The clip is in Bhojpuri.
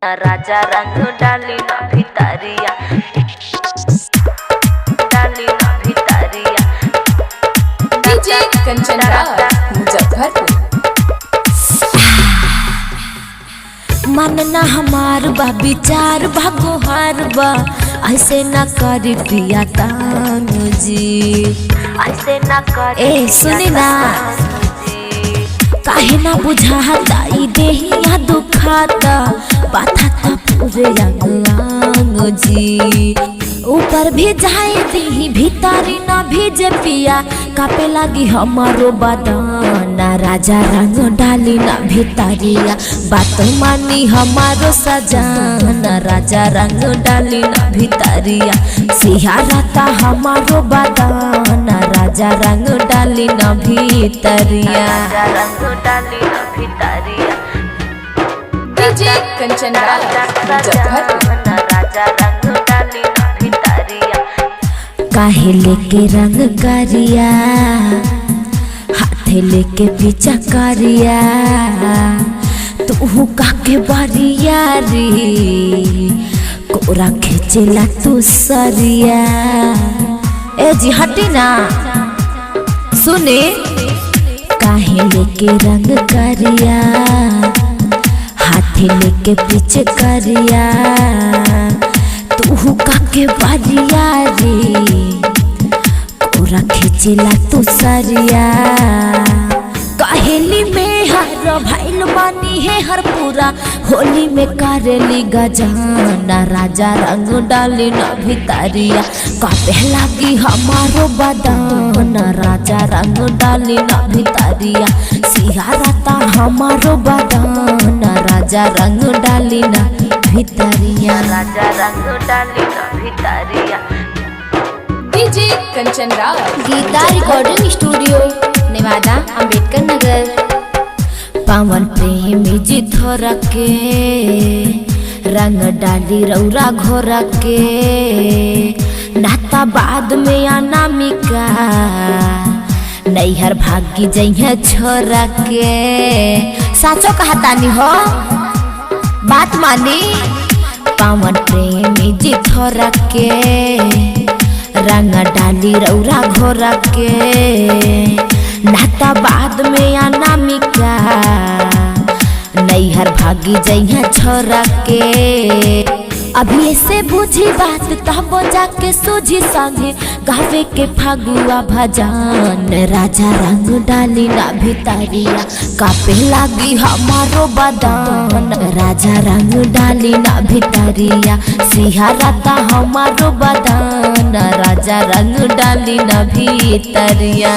राजा रंग डाली ना भितरिया, डाली ना भितरिया। डीजे कंचन राज, मुजफ्फरपुर। मन ना हमार बा, विचार बा, गोहार बा, ऐसे ना कर पिया तानु जी, ऐसे ना कर। ए सुनी ना, काहे ना बुझाता ई देहिया दुखाता, बाथा ता पूरे अंग अंग जी। ऊपर भी जाए दीही भीतर ना भीजे पिया, कापे लागी हमारो बदाना। राजा रंग डाली ना भितरिया, बात मानी हमारो सजाना। राजा रंग डाली ना भितरिया, सिहाराता हमारो बदाना। राजा रंग डाली ना भितरिया, राजा रंग डाली ना भितरिया। डीजे कंचन राज, मुजफ्फरपुर। राजा रंग डाली ना भितरिया। काहे लेके रंग करिया, हाथे लेके पीछा करिया, तू काके बारिया रे, कोरा खींचेला तू सरिया। ए जी हटी ना, सुने। काहे लेके रंग करिया, हाथे लेके पीछे करिया, तू काके बारिया रे, कोरा खींचेला तू सरिया। कहेली में हर भाईल बानी है हर पूरा, होली में करेली गजाना। राजा रंग डाली ना भितरिया, कापे लागी हमारो बदाना। राजा रंग डाली ना भितरिया, सिहाराता हमारो बदाना। राजा रंग डाली ना भितरिया, राजा रंग डाली ना भितरिया। DJ Kanchan Raj, Geeta recording studio, Nevada, Ambedkar Nagar. Pawan Premi ji थोरा के रंग डाली रौरा घोरा के, नाता बाद में अनामिका नैहर भागी जइहे छोरा के। साचो कहतानी हो, बात मानी। पावन प्रेमी जी थोरा के रंग डाली रौरा घोरा के, नाता बाद में अनामिका नैहर भागी जइहा छोरा के। अभी ऐसे बुझी बात तब जाके सूझी, संगे गावे के फगुआ भजन। राजा रंग डाली ना भितरिया, कापे लागी हमारो बदान। राजा रंग डाली ना भितरिया, सिहाराता हमारो बदान। राजा रंग डाली ना भितरिया।